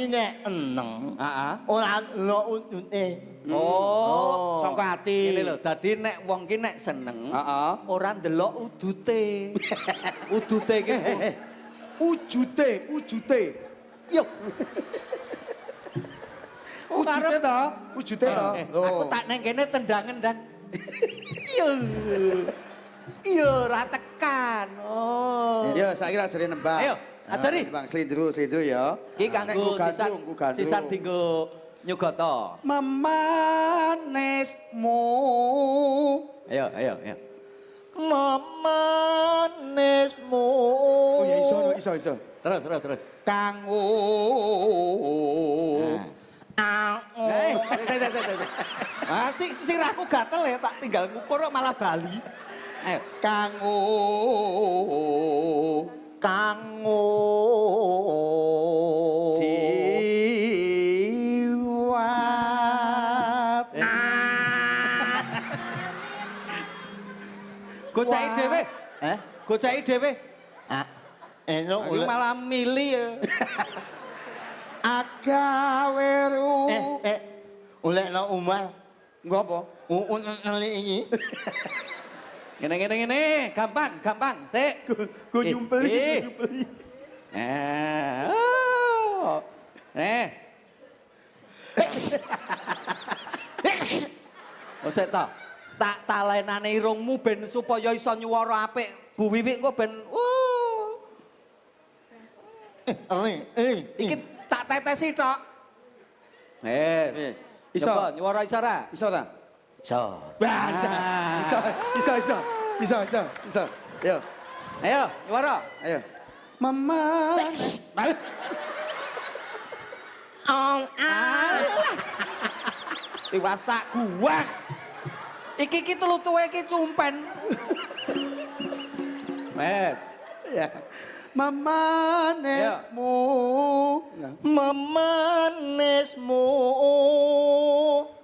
iki nek eneng, Heeh. ora ndelok ujute. Oh, Sangka ati. Ngene lho, dadi nek wong ki nek seneng, Heeh. ora ndelok udute. Udute ki Ujute, ujute. Yo. Ujute to, ujute to. Aku tak neng kene tendangen dan. Iya. Iya, ora tekan. Oh. Ya, saiki tak ajari nembang. Ayo, ajari. Nembang slindru, slindru ya. Ki kanggo sisan, sisan dinggo nyugata. Memanismu. Ayo, ayo, ayo. Memanismu. Oh ya iso, iso, iso. Terus, terus, terus. Kanggo. Eh, Ah, sirahku gatel ya, tak tinggal ngukur kok malah bali. Ayo. Kanggo. Kanggo. Jiwat. Goceki dhewe. Eh? Goceki dhewe. Ah, elok Aku malah milih ya. Agaweru. Oleh no umar. Nggo apa? Uun ngelik iki. Ngene ngene ngene, gampang, gampang. Sik. Go nyumpeli, nyumpeli. Eh. Oh. Eh. Oh sik ta. Tak talenane irungmu ben supaya iso nyuwara apik. Bu Wiwik engko ben Iki tak tetesi tok. Wes. Iso. Nyuwara iso ora? Iso ta? Iso. Wah, iso. Iso, iso, iso. Iso, iso, iso. Ayo, Ayo, nyuwara. ayo. Mama. Alah. Tiwas tak guwang. Iki ki telu-tuwe iki cumpen. Wes. Ya. Memanismu. Memanismu.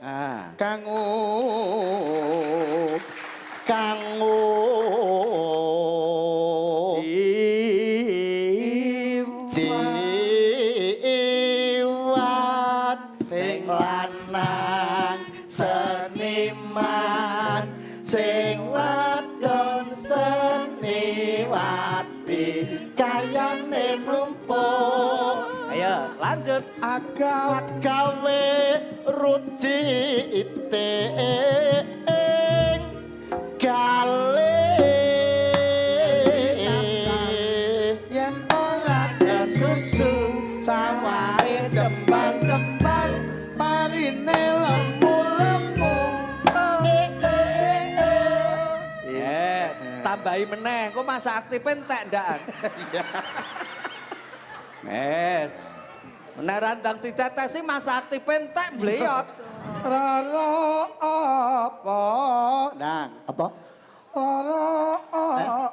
Ah. Kanggo. Kanggo. Jiwat sing lanang seniman sing wadon seniwati kayane mlumpuk. Ayo, lanjut. Agawe Gawe rucite ing gale. Yen ora kesusu sawahe jembar-jembar parine lemu-lemu. Tambahi meneh, engko masa aktif entek ndakan. Wes. Meneh randang ditetesi masa aktif entek mbleyot. Rara apa? Nang. Apa? Rara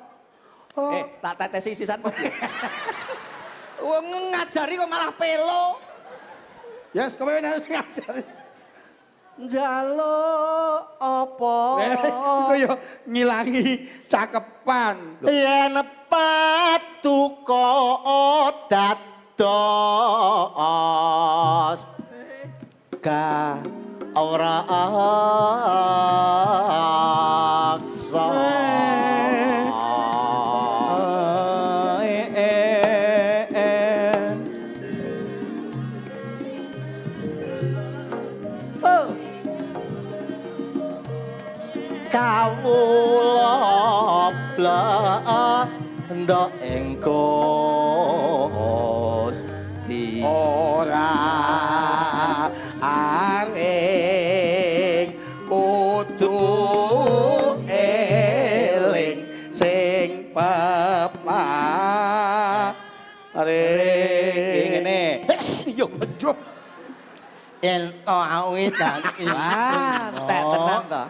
Tak tetesi sisan po. Wong ngajari kok malah pelo. Yes, kowe harus ngajari. Njaluk apa? Iku yo ngilangi cakepan. Yen patuko dados Ga ora aksa. Oh. Kawula blanda ing Gusti. Ora aring kudu eling sing peparing. Ngene. Yo, yo. Yen to aku iki dadi. Wah, entek tenan to.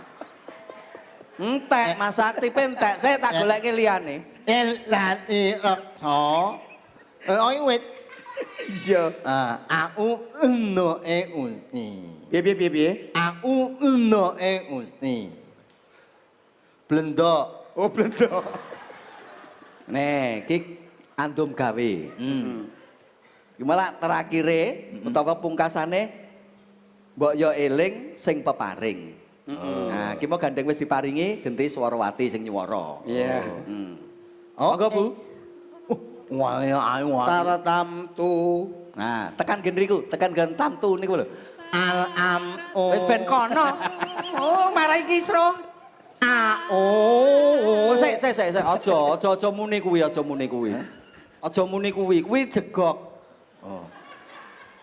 Entek masa aktif entek. Saya tak goleke liyane. Yen dadi reksa. Oh iki wit. Iya. Ah, aku eno e Gusti. Piye piye piye piye? Aku eno e Gusti. Blendok. Oh, blendok. Nih, iki andum gawe. Iki malah terakhire utawa pungkasane mbok yo eling sing peparing. Nah, iki mau gandeng wis diparingi genti Swarawati sing nyuwara. Iya. Monggo, Bu. Wah, ayo. Taratamtu. Nah, tekan gen riku, tekan gen tamtu niku lho. Al am o. Wis ben kono. Oh, marai kisro. A o. Oh, sik sik sik sik aja aja aja muni kuwi, aja muni kuwi. Aja muni kuwi, kuwi jegok. Oh.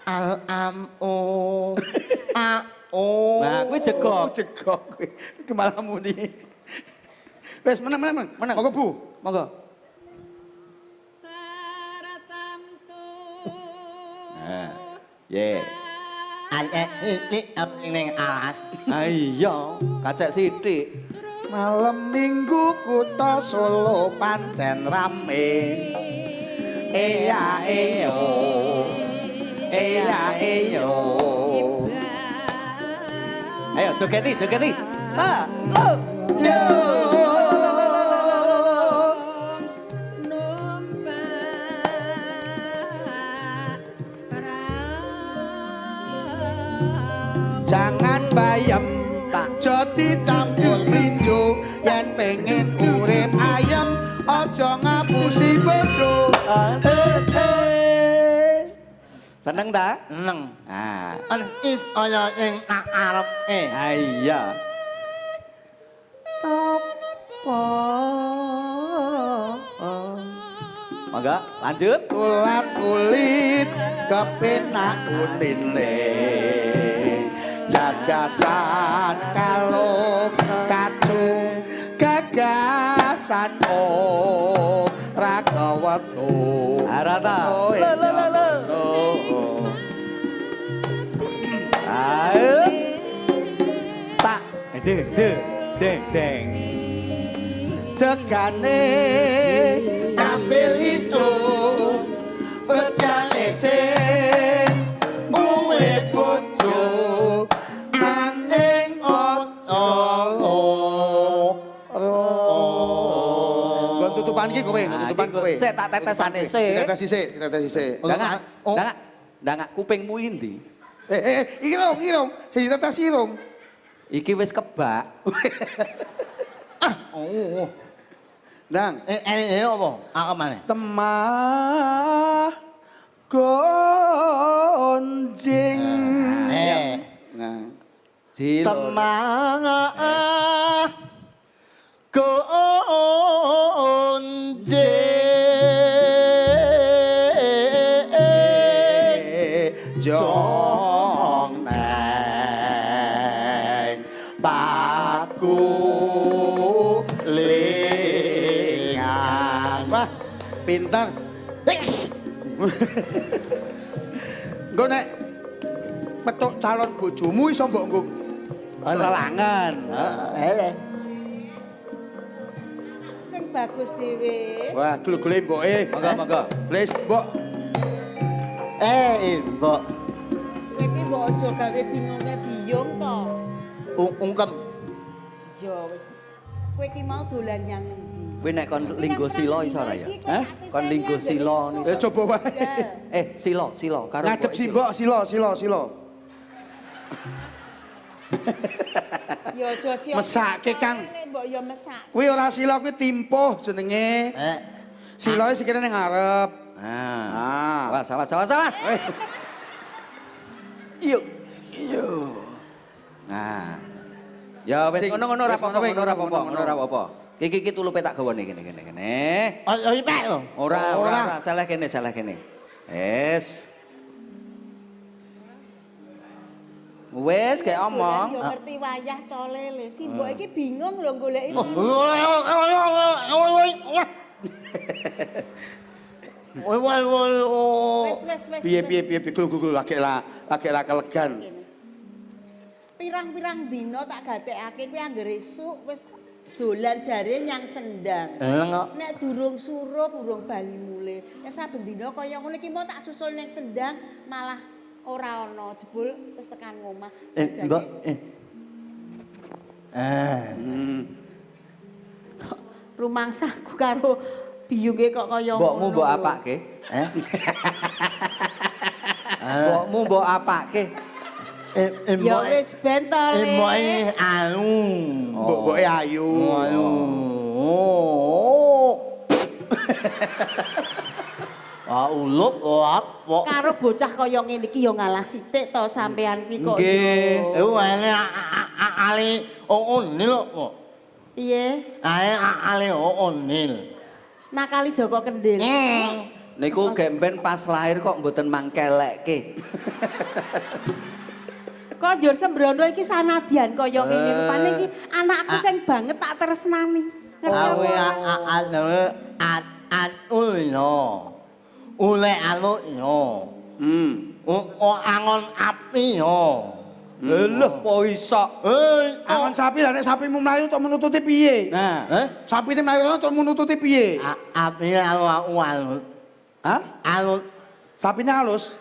Al am o. A o. Nah, kuwi jegok. Oh, jegok kuwi. Iki malah muni. Wis menang menang. Menang. Monggo Bu. Monggo. Taratamtu. Nah. Ye. Al e iki ning alas. Ah iya, kacek sithik. Malam Minggu kutha Solo pancen rame. Eya eyo. Eya eyo. Ayo jogeti, jogeti. Ha, lo. Yo. Numpak perahu. Jangan bayem jadi campur mlinjo yen pengen urip ayem aja ngapusi bojo. Seneng ta? Seneng. Ah. An is ana ing tak arep e. Ah iya. Topo. Mangga, lanjut. Kulat kulit kepenak unine. Jajasan kalung kacung gagasan ora kewetu. Ora ta. Le le le le. Ayo. Tak. De de deng deng. Degane ambil ijo bejane sing muwe bojo angin aja loro. Nggon tutupan iki kowe, nggon tutupan kowe. Sik tak tetesane sik. Ditetesi sik, ditetesi sik. Ndangak, ndangak, ndangak kupingmu endi? Iki rong, iki rong. Sing ditetesi rong. Iki wis kebak. Oh. Ndang. Apa? Aku maneh. Temah gonjing. Nah. Jilo. Temah gonjing. Jong neng paku lingan. Wah, pintar. Wis. Engko nek petuk calon bojomu iso mbok nggo lelangan. Heeh. Sing bagus dhewe. Wah, gule-gule mboke. Monggo, monggo. Please, mbok. Mbok. Kowe iki mbok aja gawe bingunge biyung to. Ungkem. Ya wis. Kowe iki mau dolan nyang endi? Kowe nek kon linggo sila iso ora ya? Hah? Kon linggo sila Eh coba wae. Sila, sila karo Ngadep si mbok sila, sila, sila. Ya aja sih. Mesake, Kang. Mbok ya mesake. Kuwi ora sila kuwi timpuh jenenge. Silae sikile ning ngarep. Nah. Ah. Awas, awas, awas, awas. Yuk. Yo. Nah. Ya wis ngono-ngono ora apa-apa, ngono ora apa-apa, ngono ora apa-apa. Iki iki tulupe tak gawane kene kene kene. Oh, ipek lho. Ora, ora, ora, salah kene, salah kene. Wis. Wis kayak omong. Yo ngerti wayah to lele. Si mbok iki bingung lho goleki. Wis wis wis. Piye piye piye gul gul lagi lah kelegan. Pirang-pirang dina tak gatekake kuwi anggere esuk wis dolan jare nyang sendang. Nek durung surup urung bali mule. Ya saben dina kaya ngono iki mau tak susul ning sendang malah ora ana jebul wis tekan ngomah. Mbok. Rumangsaku karo biyunge kok kaya ngono. Mbokmu mbok apake? Eh? Mbokmu mbok apake? Ya wis ben to, Le. Emboke ayu. Mbok-mboke ayu. Ayu. Ah ulup apa? Karo bocah kaya ngene iki ya ngalah sithik to sampean kuwi kok. Nggih. Iku ale ale onil kok. Piye? Ale ale onil. Nakali Joko Kendil. Niku gemben pas lahir kok mboten mangkelekke. Kok njur sembrono iki sanadyan kaya ngene rupane iki anakku sing banget tak tresnani. Awe a yo. Ule anu yo. O angon api yo. Lho po iso. Angon sapi lah nek sapimu mlayu tok menututi piye? Nah, Sapine mlayu tok menututi piye? Api anu anu. Hah? Anu Sapine halus.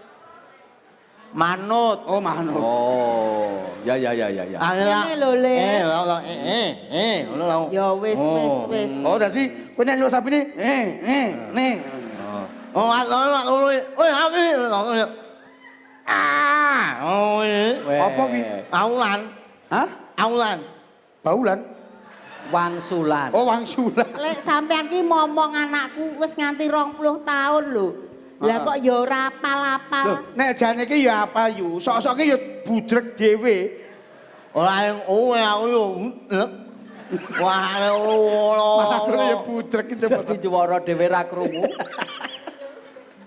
Manut. Oh, manut. Oh, ya ya ya ya ya. Ngene lho, Le. Ngono lho. Ya wis wis wis. Oh, dadi kowe nek nyeluk sapine nih. Oh, anu oi api. Ah, oh, Apa kuwi? Aulan. Hah? Aulan. Baulan. Wangsulan. Oh, wangsulan. Lek sampean ki momong anakku wis nganti 20 tahun lho. Lah kok ya ora apal-apal. Lho, nek jane iki ya apal yu, sok-sok ki ya budrek dhewe. Ora aku yo. Wah, Malah ya budrek iki coba. Dadi juwara dhewe ra krungu.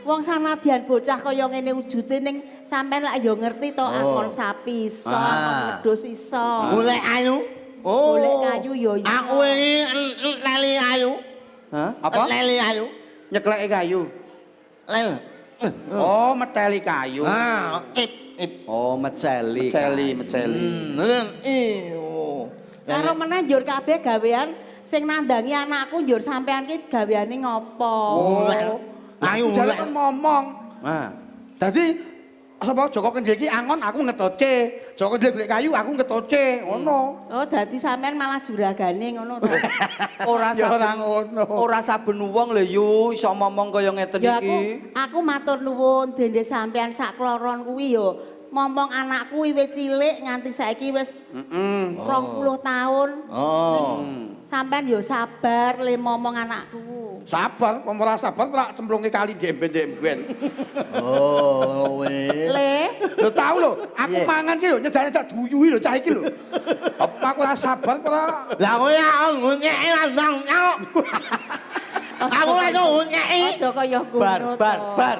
Wong sanadyan bocah kaya ngene wujude ning sampean lak ya ngerti to angon sapi iso, angon wedhus iso. Golek ayu. Oh. Golek kayu ya iso. Aku iki leli ayu. Hah? Apa? Leli ayu. Nyekleke kayu. Lel. Oh, meteli kayu. Ah, ip ip. Oh, meceli. Meceli, meceli. Iyo. Karo meneh njur kabeh gawean sing nandangi anakku njur sampean ki gaweane ngopo? Oh. Ayo jare kon ngomong. Nah. Dadi sapa Joko Kendil iki angon aku ngetutke. Joko Kendil golek kayu aku ngetutke, ngono. Oh, dadi sampean malah juragane ngono to. Ora Ya ora ngono. Ora saben wong lho yu iso ngomong kaya ngeten Ya iki. aku matur nuwun dene sampean sak kloron kuwi ya momong anakku wiwit cilik nganti saiki wis 20 tahun. Oh. Sampean ya sabar le momong anakku. Sabar, wong ora sabar ora cemplunge kali gemben-gemben. Oh, kowe. Le, Lho tau lho, aku mangan ki lho nyedak-nyedak duyuhi lho cah iki lho. Apa aku ora sabar ora? Lah kowe aku nyek landang. Aku ora iso nyek. Aja kaya ngono. Bar bar bar.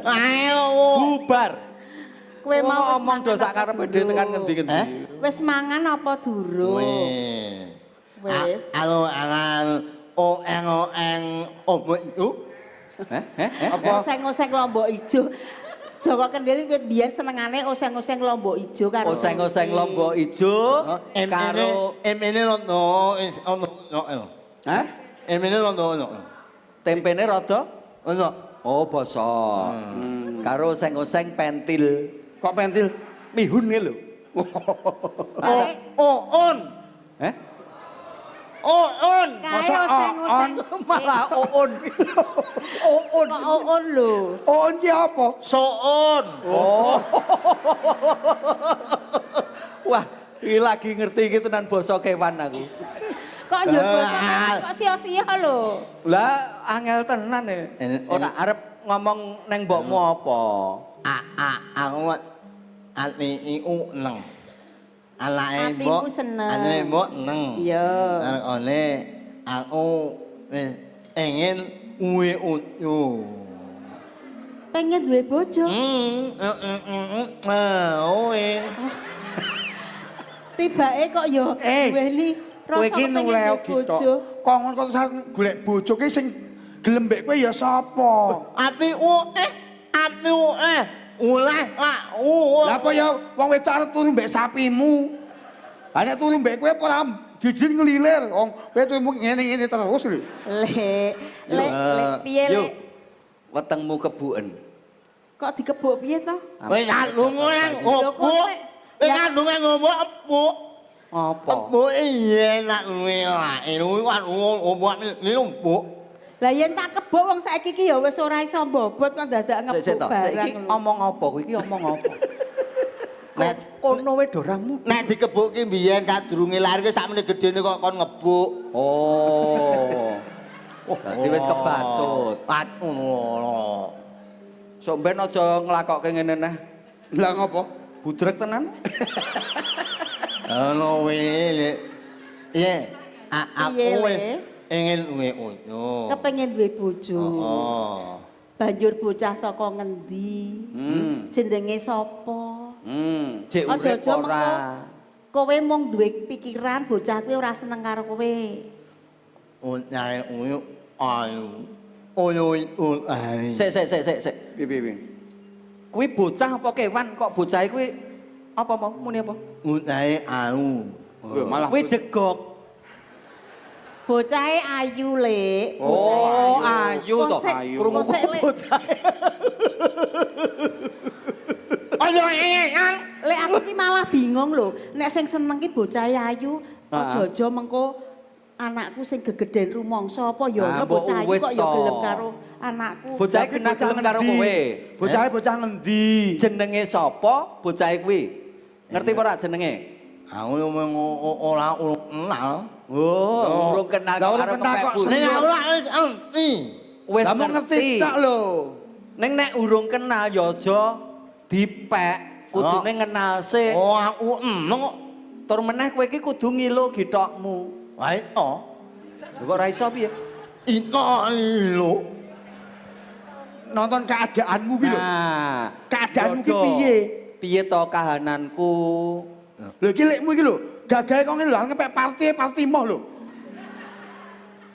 Ayo. Bubar. Kowe mau ngomong do sak karepe dhewe tekan ngendi-ngendi. Wis mangan apa durung? Wis. Alo alan o eng o eng opo itu? Heh? Apa? Oseng-oseng lombok ijo. Joko Kendil wit biyen senengane oseng-oseng lombok ijo karo Oseng-oseng lombok ijo karo emene rondo is ono no. Hah? Emene rondo ono. Tempene rada Ono. oh bosok. Karo oseng-oseng pentil. Kok pentil? Mihun nge lho. O o on. Heh? O on. Kae Masa oseng-oseng Malah oon. Oon. Kok oon lho. On ki apa? Soon. Oh. Wah, iki lagi ngerti iki tenan basa kewan aku. Kok njur basa kewan kok sia-sia lho. Lah angel tenan e. Ora arep ngomong neng mbokmu apa? Aku ati iku neng. Anake mbok. Atiku seneng. Anake mbok neng. Iya. Arkone aku pengen uwe uyu. Pengen duwe bojo. Oe. Tibake kok yo duweni Kowe rasa iki pengen nuleo duwe gitu. bojo. Kok ngono kok golek bojo ki sing gelem mbek kowe ya sapa? Api u api u ulah ah u. Lah apa ya wong wedok arep turu mbek sapimu. Lah nek turu mbek kowe apa ora jijik ngelilir wong kowe turu ngene-ngene terus lho. Le, le, le piye le? Wetengmu kebuken. Kok dikebuk piye to? Wis lunga nang opo? Wis lunga ngomong opo? Apa? Opo iya nak luwe lake luwe kan opo niku opo? Lah yen tak kebuk wong saiki iki ya wis ora iso mbobot kok dadak Sik sik ngebuk to, saiki barang lho. omong apa kowe iki omong apa? Nek kono we do ora mudeng. Nek dikebuk ki mbiyen sadurunge lahir ki sakmene gedene kok kon ngebuk. Oh. Dadi wis kebacut. Pat ngono. Sok ben aja nglakokke ngene neh. Lah ngopo? Budrek tenan. Ngono kuwi. Iya, aku Piye, wis Le? ingin duwe bojo. Kepengin duwe bojo. Heeh. Banjur bocah saka ngendi? Jenenge sapa? Jek urip Aja-aja ora. mengko kowe mung duwe pikiran bocah kuwi ora seneng karo kowe. Unyae uyu ayu. Uyu ayu. Sik sik sik sik sik. Piye piye, piye? Kuwi bocah apa kewan kok bocah kuwi apa mau muni apa? Unyae ayu. Weh, malah Kuwi jegok. Bocahe ayu, Lek. Oh, ayu to. Kok Krungu kok sik, Lek. bocah. Ayo kan. Lek aku ki malah bingung lho. Nek sing seneng ki bocahe ayu, aja-aja mengko anakku sing gegeden rumangsa apa ya Ah, ono mbok bocah ayu wis kok ya to. gelem karo anakku. Bocahe kena gelem karo kowe. Bocahe bocah ngendi? Jenenge sapa bocahe kuwi? Ngerti apa ora jenenge? Aku yo mung ora kenal. Oh, urung kenal Lah, urung karo kenal kepek kok bojo. Nek aku lak wis ngerti. Wis Lah mau ngerti tak lho. Ning nek urung kenal ya aja dipek, kudune ngenal sik. Oh, aku eneng kok. Tur meneh kowe iki kudu ngilo githokmu. Wae to. Lho kok ora iso piye? Ito lho. Nonton keadaanmu ki lho. Nah, Keadaanmu ki Dodo. piye? Piye to kahananku? Lho iki lekmu iki lho, gagahe kok ngene lho, arep ngepek parti parti moh lho.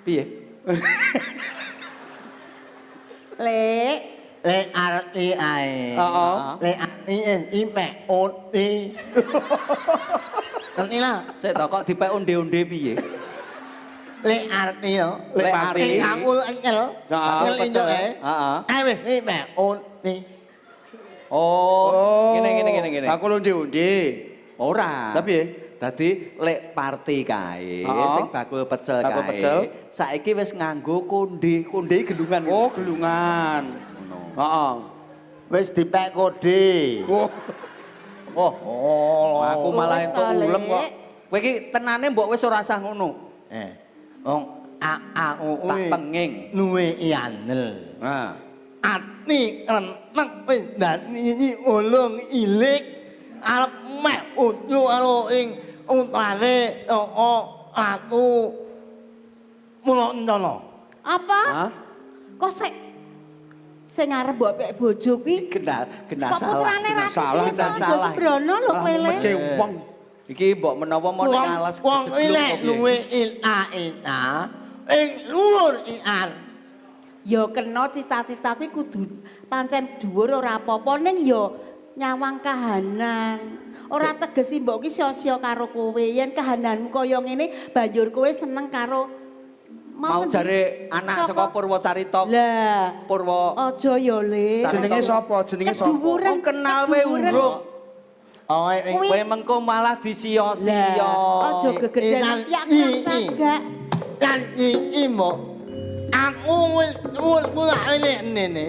Piye? Lek, Lek arti ae. Heeh. Lek arti es ipek oti. Ngerti lah. Sik to kok dipek onde-onde piye? Lek arti yo. Lek arti. Aku enyel. Heeh. Nyel injuk ae. Heeh. Ae wis ipek oti. Oh, ngene ngene ngene ngene. Aku lho onde-onde. Ora. Lah piye? Dadi lek parti kae Heeh. sing bakul pecel Bakul kae. pecel. Saiki wis nganggo konde, konde gelungan. Oh, gelungan. Ngono. Heeh. Wis dipek kode. Oh, Oh, Oh. aku malah Wis entuk to, ulem kok. Lek. Kowe iki tenane mbok wis ora usah ngono. Wong aku Tak kuwi penging. nuwe ianel. Nah. Ati rentek wis dadi ulung ilik arep meh ucu karo ing utane ratu Mula Encana. apa? Hah? Kok sik sing arep mbok pek bojo kuwi Kenal, kenal kok salah. putrane Kena ratu salah, piye to? salah. Aja sembrono lho kowe Le. medhe wong. Iki mbok menawa mau ning alas Wong kejeglung ilek apa piye? luwe ila ila ing luhur ian. Ya kena cita-cita kuwi kudu pancen dhuwur ora apa-apa ning ya nyawang kahanan. Ora tegesi mbok ki sia-sia karo kowe. Yen kahananmu kaya ngene banjur kowe seneng karo Mau ngendi? jare anak saka Purwacarita. Lah, Purwa aja ya Le. Jenenge sapa? Jenenge sapa? Keduwuren, Wong kenal we keduwuren. urung. Oh, ing Kuwi- Kowe mengko malah disia-sia. Lah, aja gegeden Ilan, ya i, i. gak. lan iki mbok aku wis mulane ngene.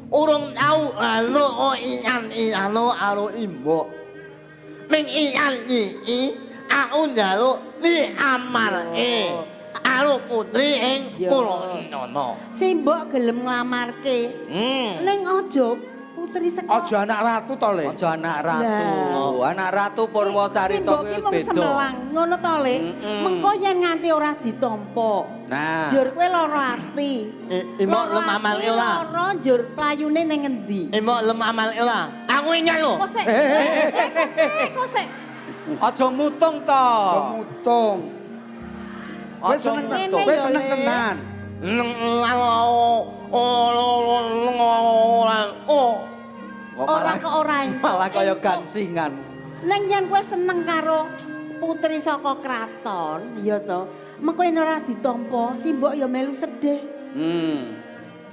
Urung tau halo ian iano karo imbok. Ming ian iki aku njaluk diamarke karo putri ing Yo. Pulau Encana. Simbok gelem nglamarke. Ning aja putri saka Aja anak ratu to, Le. Aja anak ratu. Lah. Anak ratu Purwacarita Simbok kuwi ki mung beda. semelang ngono to, Le. Mm-mm. Mengko yen nganti ora ditampa. Nah. Njur kowe lara ati. Imok Lara lem amal ati, ora. Lara njur playune ning ngendi? Imbok lem amal ora. Aku ingat lho. Kok sik? Kok sik? Aja mutung to. Aja mutung. Kowe Aja seneng mutung. kowe seneng Ngene yo, Le. tenan. Oh. Kok Ora kok ora entuk. malah kaya Entuk. gansingan. Ning yen kowe seneng karo putri saka kraton, ya to. Mengko yen ora ditampa, simbok ya melu sedih.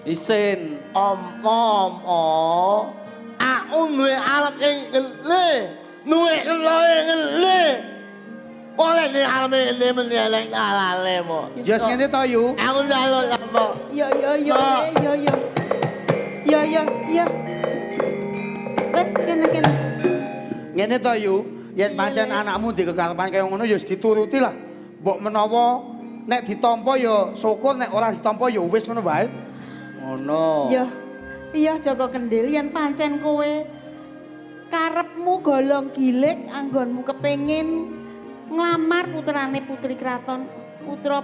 Isin. Om aku duwe alam ing ngele, duwe lele ngele. Oleh ni arep ngene meneleng alale mo. Ya wis ngene to, Yu. Aku njaluk apa? Yo yo yo yo yo. Yo yo yo. Wes kene kene. Ngene to, Yu. Yen pancen anakmu ndek kekarepan kaya ngono ya wis dituruti lah. Mbok menawa nek ditampa ya syukur, nek ora ditampa ya wis ngono wae. Ngono. Iya. Iya Joko Kendil yen pancen kowe karepmu golong gilik anggonmu kepengin nglamar putrane putri kraton, putra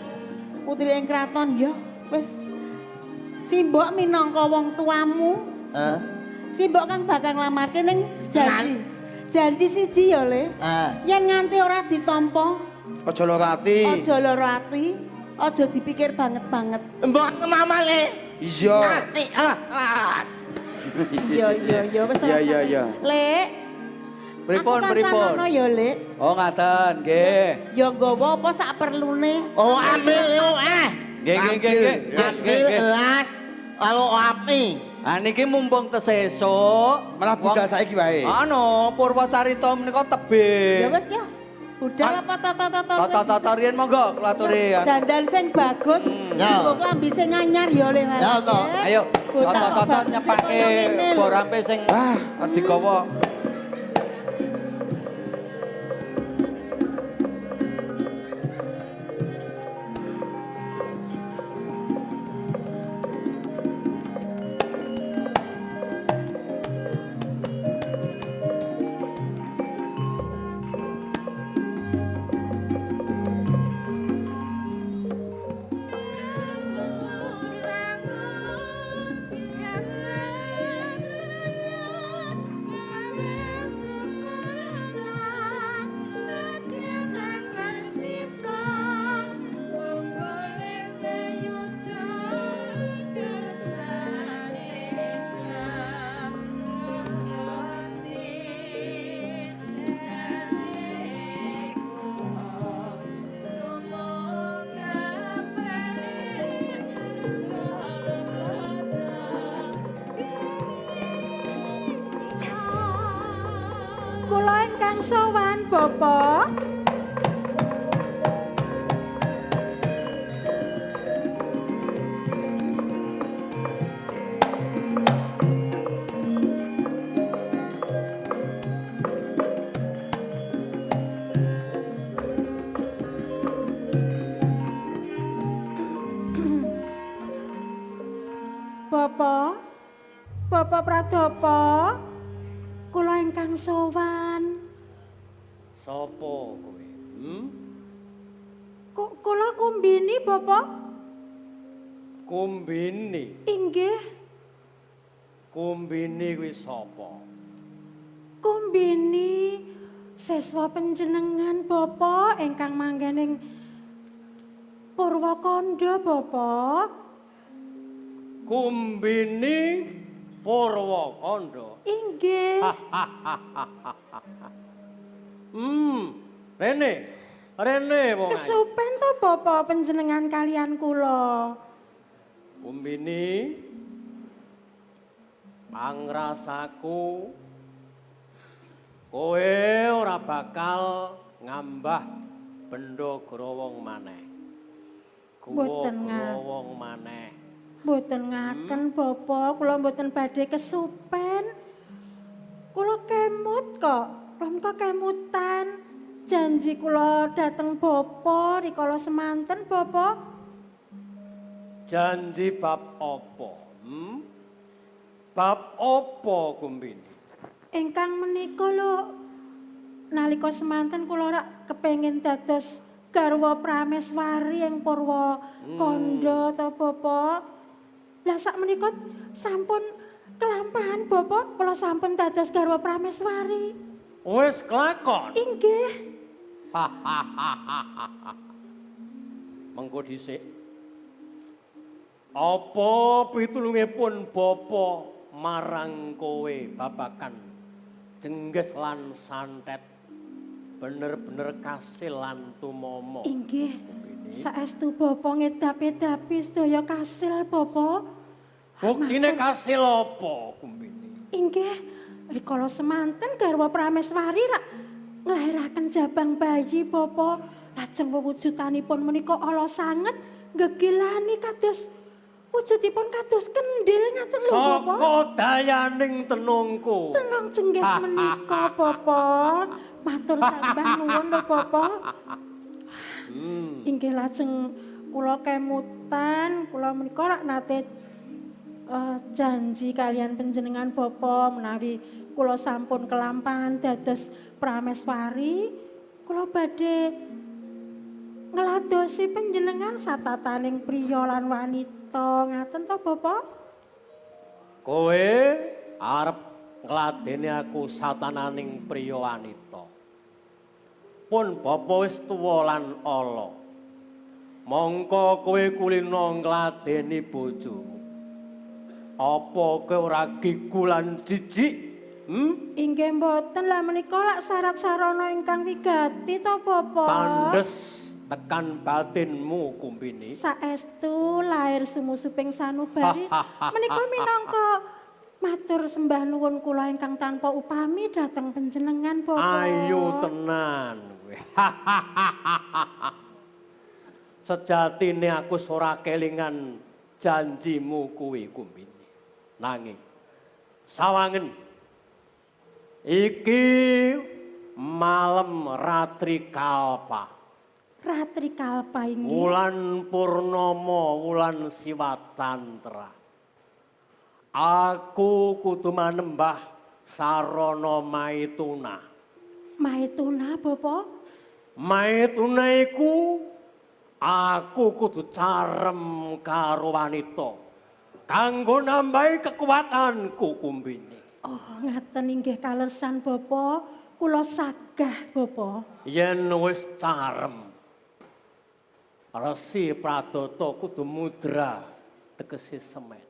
putri ing kraton ya wis simbok minangka wong tuamu. Heeh. Simbok kang bakal nglamarke ning janji. Janji siji ya, Le. Yen nganti ora ditampa, aja lara ati. Aja lara ati, aja dipikir banget-banget. Mbok mama Le. Iya. Ati. Iya iya iya wis. Iya iya iya. Lek. Pripun pripun? Aku ya, Lek. Oh ngaten, nggih. Ya nggawa apa sak perlune. Oh ambil yo eh. Nggih nggih nggih nggih. Ambil gelas kalau api. Ah niki mumpung tesesuk, malah budal saiki wae. Anu Purwacarita menika tebih. Ya wis ya. Budal apa tata-tata? Tata-tata riyen monggo kula aturi. Dandan sing bagus, nggo klambi sing anyar ya Le. Ya to. Ayo, tata-tata nyepake borampe sing digawa. Sowan Bapak. Bapak, Bapak Pradopo, kula ingkang sowan. Sopo kowe? Hmm? Kula Kumbini, Bapak. Kumbini? Inggih. Kumbini kuwi sapa? Kumbini siswa panjenengan, Bapak, ingkang manggen ing Purwakanda, Bapak. Kumbini Purwakanda. Inggih. Rene, rene wong ayu. Kesupen to Bapak panjenengan kalian kula. Kumbini, pangrasaku kowe ora bakal ngambah benda growong maneh. Mboten growong maneh. Mboten ngaken Bapak, kula mboten badhe kesupen. Kula kemut kok. Kula menika kemutan. Janji kula dateng Bapak rikala semanten Bapak. Janji bab apa? Bab apa Kumbini? Ingkang menika lho nalika semanten kula rak kepengin dados garwa prameswari ing Purwakanda to Bapak. Lah sak menika sampun kelampahan Bapak, kula sampun dados garwa prameswari. Wis kelakon. Inggih. Mengko dhisik. Apa pitulungipun Bapa marang kowe babakan jengges lan santet bener-bener kasil lan tumomo. Inggih. Saestu Bapa ngedapi-dapi sedaya kasil Bapa. Buktine kasil apa Kumbini? Inggih. Rikala semanten garwa prameswari rak Nglairaken jabang bayi Bapak. Lajeng wewujudanipun menika ala sanget gegilani kados wujudipun kados kendhil ngaten lho Bapak. Saka dayaning tenungku. Tenung Jengges menika Bapak. Matur sembah nuwun lho Bapak. Inggih lajeng kula kemutan, kula menika rak nate janji kalian panjenengan Bapak menawi kula sampun kelampahan dados prameswari, kula badhe ngladosi panjenengan satataning priya lan wanita ngaten to Bapak? Kowe arep ngladeni aku satananing priya wanita. Pun bapa wis tuwa lan ala. Mongko kowe kulina ngladeni bojomu. Apa kowe ora gigu lan jijik? Inggih mboten lah menika lak syarat sarana ingkang wigati to Bapak. Tandes tekan batinmu Kumbini. Saestu lair sumusuping sanubari menika minangka matur sembah nuwun kula ingkang tanpa upami dhateng panjenengan Bapak. Ayu tenan kowe. Sejatine aku ora kelingan janjimu kuwi Kumbini. Nanging sawangen iki malem Ratri Kalpa. Ratri Kalpa inggih. Wulan Purnama, wulan Siwatantra. Aku kudu manembah sarana maituna. Maituna, Bapak? Maituna iku aku kudu carem karo wanita kanggo nambahi kekuatanku Kumbini. Oh, ngaten inggih kaleresan Bapak, kula sagah Bapak. Yen wis carem, Resi Pradata kudu mudra tegese semen.